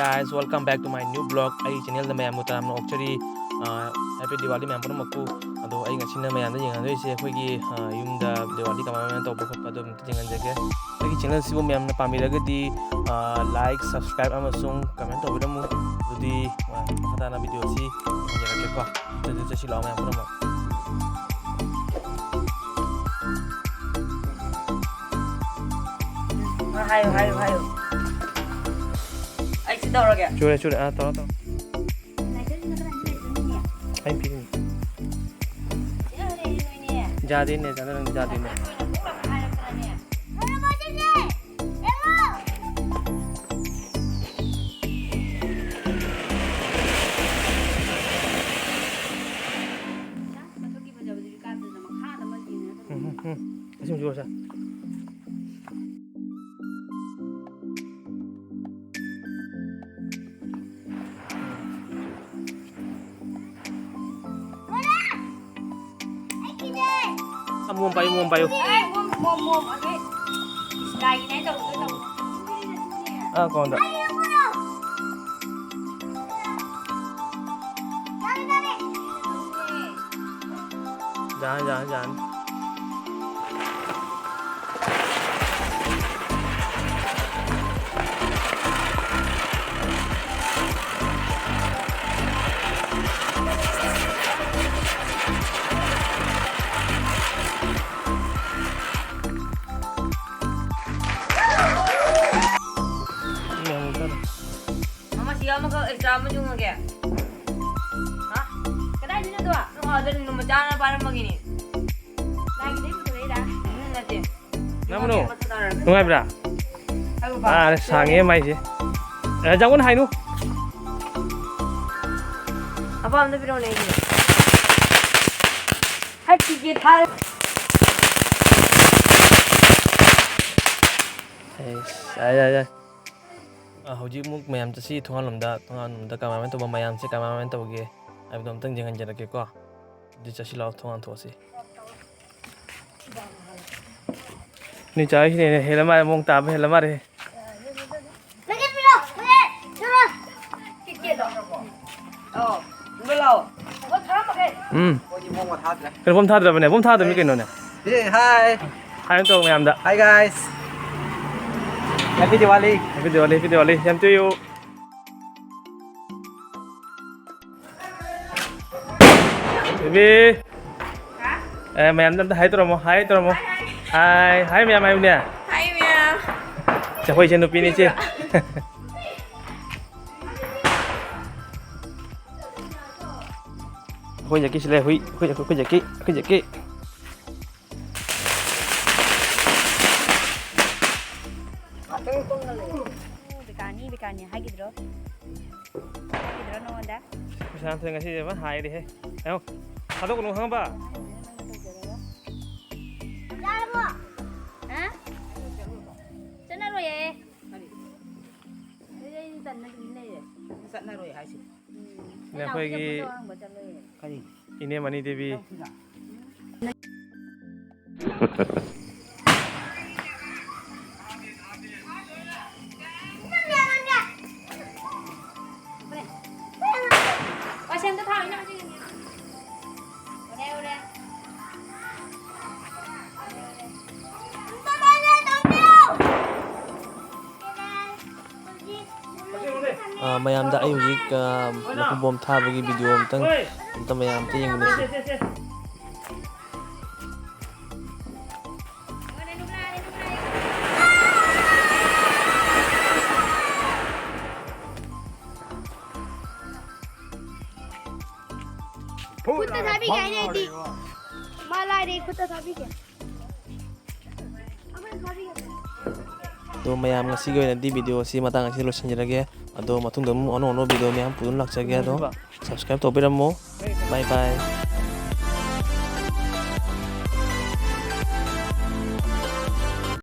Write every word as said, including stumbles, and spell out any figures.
Guys, welcome back to my new vlog. ꯑꯩ ꯆꯦꯅꯦꯜꯗ ꯃꯌꯥꯝꯕꯨ ꯇꯔꯥꯝꯅ ꯑꯣꯛꯆꯔꯤ꯫ ꯑ, Happy Diwali ꯃꯌꯥꯝ ꯄꯨꯝꯅꯃꯛꯄꯨ꯫ ꯑꯗꯣ ꯑꯩ ꯉꯁꯤꯅ ꯃꯌꯥꯝꯗ ꯌꯦꯡꯍꯟꯗꯣꯏꯁꯦ ꯑꯩꯈꯣꯏꯒꯤ, ꯑ, ꯌꯨꯝꯗ ꯗꯤꯋꯥꯂꯤ ꯀꯃꯥꯏꯅ ꯇꯧꯕ ꯈꯣꯠꯄ ꯑꯗꯨ ꯑꯝꯇ ꯌꯦꯡꯍꯟꯖꯒꯦ꯫ ꯑꯩꯒꯤ ꯆꯦꯅꯦꯜꯁꯤꯕꯨ ꯃꯌꯥꯝꯅ ꯄꯥꯝꯕꯤꯔꯒꯗꯤ, ꯑ, like, subscribe ꯑꯃꯁꯨꯡ comment ꯇꯧꯕꯤꯔꯝꯃꯨ꯫ ꯑꯗꯨꯗꯤ, ꯑ, ꯃꯈꯥ ꯇꯥꯅ ꯚꯤꯗꯤꯑꯣꯁꯤ ꯌꯦꯡꯖꯔꯛꯀꯦꯀꯣ꯫ ꯑꯗꯨꯗꯤ ꯆꯠꯁꯤ ꯂꯥꯛꯑꯣ ꯃꯌꯥꯝ ꯄꯨꯝꯅꯃꯛ꯫ ꯍꯥꯏꯌꯨ, ꯍꯥꯏꯌꯨ, ꯍꯥꯏꯌꯨ꯫ ꯑꯩ ꯁꯤ ꯇꯧꯔꯒꯦ꯫ ꯆꯨꯔꯦ, ꯆꯨꯔꯦ꯫ ꯑꯥ, ꯇꯧꯔꯣ, ꯇꯧꯔꯣ꯫ ꯑꯩ ꯄꯤꯔꯤꯅꯤ꯫ ꯌꯥꯗꯦꯅꯦ, ꯆꯠꯅꯔꯝꯅꯤ, ꯌꯥꯗꯦꯅꯦ꯫ ꯎꯝ, ꯎꯝ, ꯎꯝ꯫ ꯑꯁꯤ ꯃꯆꯨ ꯑꯣꯏꯔꯁꯦ꯫ ꯑꯃꯣꯝ ꯄꯥꯏꯌꯨ, ꯑꯃꯣꯝ ꯄꯥꯏꯌꯨ꯫ ꯑꯦ, ꯃꯣꯝ, ꯃꯣꯝ, ꯃꯣꯝ, ꯑꯗꯩ ꯏꯁ, ꯂꯥꯏꯒꯤꯅꯦ ꯇꯧꯕꯗꯣ, ꯇꯧꯕꯗꯣ꯫ ꯑꯥ, ꯀꯣꯟꯗ꯫ ꯌꯥꯅꯤ, ꯌꯥꯅꯤ, ꯌꯥꯅꯤ꯫ ꯃꯃꯥ, ꯁꯤ ꯑꯃꯈꯛ extra ꯑꯃ ꯌꯨꯡꯉꯒꯦ꯫ ꯍꯥ? ꯀꯗꯥꯏꯗꯩꯅꯣ ꯑꯗꯣ? ꯅꯪ ꯑꯥꯗ ꯅꯨꯡ ꯃꯆꯥ ꯑꯃ ꯄꯥꯏꯔꯝꯕꯒꯤꯅꯤ꯫ ꯂꯥꯏꯒꯤꯗꯩ ꯄꯨꯊꯣꯔꯛꯏꯔꯥ? ꯎꯝ, ꯅꯠꯇꯦ꯫ ꯅꯪꯕꯨꯅꯣ? ꯅꯨꯡꯉꯥꯏꯕ꯭ꯔꯥ? ꯑꯥ, ꯁꯥꯡꯉꯦ ꯃꯥꯏꯁꯦ꯫ ꯑꯦ, ꯖꯥꯡꯕꯨꯟ ꯍꯥꯏꯅꯨ꯫ ꯑꯄꯥꯝꯕꯗ ꯄꯤꯔꯛꯎꯅꯦ ꯑꯩꯒꯤ꯫ ꯍꯥꯏ, ꯇꯤꯀꯦꯠ ꯊꯥ-, ꯑꯦꯁ, ꯌꯥꯏ, ꯌꯥꯏ, ꯌꯥꯏ꯫ ꯑ, ꯍꯧꯖꯤꯛ ꯑꯃꯨꯛ ꯃꯌꯥꯝ ꯆꯠꯁꯤ ꯊꯣꯡꯒꯥꯜꯂꯣꯝꯗ, ꯊꯣꯡꯒꯥꯜꯂꯣꯝꯗ ꯀꯃꯥꯏꯅ ꯇꯧꯕ, ꯃꯌꯥꯝꯁꯦ ꯀꯃꯥꯏꯅ ꯇꯧꯒꯦ ꯍꯥꯏꯕꯗꯣ ꯑꯝꯇꯪ ꯌꯦꯡꯍꯟꯖꯔꯛꯀꯦꯀꯣ꯫ ꯑꯗꯨꯗꯤ ꯆꯠꯁꯤ ꯂꯥꯛꯑꯣ, ꯊꯣꯡ ꯍꯥꯡꯊꯣꯛꯑꯁꯤ꯫ ꯅꯣꯏ ꯆꯥꯔꯤꯁꯤꯅ ꯍꯦꯟꯅ ꯍꯦꯜꯂ ꯃꯥꯜꯂꯦ, ꯃꯑꯣꯡ ꯇꯥꯕ ꯍꯦꯜꯂ ꯃꯥꯜꯂꯦ꯫ ꯎꯝ꯫ ꯀꯩꯅꯣ ꯕꯣꯝ ꯊꯥꯗ꯭ꯔꯕꯅꯦ? ꯕꯣꯝ ꯊꯥꯗꯕꯅꯤ ꯀꯩꯅꯣꯅꯦ꯫ Hey, hi. ꯍꯥꯏ ꯑꯝꯇ ꯇꯧ ꯃꯌꯥꯝꯗ꯫ Hi, guys. Happy Diwali. Happy Diwali, happy Diwali. Same to you. Baby. ꯑꯦ, ꯃꯌꯥꯝꯗ ꯑꯝꯇ ꯍꯥꯏ ꯇꯧꯔꯝꯃꯣ, ꯍꯥꯏ ꯇꯧꯔꯝꯃꯣ꯫ ꯍꯥꯏ, ꯍꯥꯏ ꯃꯌꯥꯝ ꯍꯥꯏꯌꯨꯅꯦ꯫ ꯍꯥꯏ ꯃꯌꯥꯝ꯫ ꯁꯦ, ꯑꯩꯈꯣꯏ ꯏꯆꯦ ꯅꯨꯄꯤꯅꯤ ꯏꯆꯦ꯫ ꯑꯩꯈꯣꯏ ꯖꯦꯛꯀꯤ ꯁꯤ ꯂꯩ, ꯍꯨꯏ, ꯑꯩꯈꯣꯏ, ꯑꯩꯈꯣꯏ ꯖꯦꯛꯀꯤ, ꯑꯩꯈꯣꯏ ꯖꯦꯛꯀꯤ꯫ ꯕꯤꯀꯥꯅꯤ, ꯕꯤꯀꯥꯅꯤ ꯍꯥꯏꯈꯤꯗ꯭ꯔꯣ? ꯍꯥꯏꯈꯤꯗ꯭ꯔꯣ ꯅꯉꯣꯟꯗ? ꯄꯩꯁꯥ ꯅꯠꯇ꯭ꯔꯦ ꯉꯁꯤꯗꯤ ꯑꯃ ꯍꯥꯏꯔꯦꯍꯦ꯫ ꯌꯦꯡꯉꯣ, ꯊꯥꯗꯣꯛꯀꯅꯨ ꯈꯪꯉꯕ? ꯍꯥ? ꯆꯠꯅꯔꯣꯏꯌꯦ꯫ ꯑꯗꯨꯗꯤ ꯑꯩꯗꯤ ꯇꯟꯅ ꯑꯗꯨꯝ ꯂꯩꯔꯦ꯫ ꯆꯠꯅꯔꯣꯏ ꯍꯥꯏꯁꯦ꯫ ꯎꯝ꯫ ꯑꯩ ꯅꯥꯎꯕꯤꯒ ꯑꯩꯈꯣꯏꯒꯤ ꯄꯣꯠ ꯂꯧꯔꯝꯕ ꯆꯠꯂꯦ꯫ ꯀꯔꯤ? ꯏꯅꯦ ꯃꯅꯤ ꯗꯦꯕꯤ꯫ ꯂꯧꯁꯤꯔꯥ? ꯋꯥꯁꯦꯝꯗ ꯊꯥꯎ, ꯏꯅꯝꯃ ꯁꯤꯒꯅꯤ꯫ ꯎꯔꯦ, ꯎꯔꯦ꯫ ꯑ, ꯃꯌꯥꯝꯗ ꯑꯩ ꯍꯧꯖꯤꯛ, ꯑ, ꯂꯐꯨ ꯕꯣꯝ ꯊꯥꯕꯒꯤ ꯚꯤꯗꯤꯑꯣ ꯑꯝꯇꯪ, ꯑꯝꯇ ꯃꯌꯥꯝ ꯑꯝꯇ ꯌꯦꯡꯃꯤꯟꯅꯁꯤ꯫ ꯈꯨꯠꯇ ꯊꯥꯕꯤꯒꯦ ꯍꯥꯏꯅꯦ ꯑꯩꯗꯤ꯫ ꯃꯥ ꯂꯥꯏꯔꯦ, ꯈꯨꯠꯇ ꯊꯥꯕꯤꯒꯦ꯫ ꯑꯗꯣ ꯃꯌꯥꯝ, ꯉꯁꯤꯒꯤ ꯑꯣꯏꯅꯗꯤ ꯚꯤꯗꯤꯑꯣ ꯑꯁꯤ ꯃꯇꯥꯡ ꯑꯁꯤꯗ ꯂꯣꯏꯁꯤꯟꯖꯔꯒꯦ꯫ ꯑꯗꯣ ꯃꯇꯨꯡꯗ ꯑꯃꯨꯛ ꯑꯅꯧ ꯑꯅꯧꯕ ꯚꯤꯗꯤꯑꯣ ꯃꯌꯥꯝ ꯄꯨꯗꯨꯅ ꯂꯥꯛꯆꯒꯦ꯫ ꯑꯗꯣ subscribe ꯇꯧꯕꯤꯔꯝꯃꯣ꯫ Bye bye꯫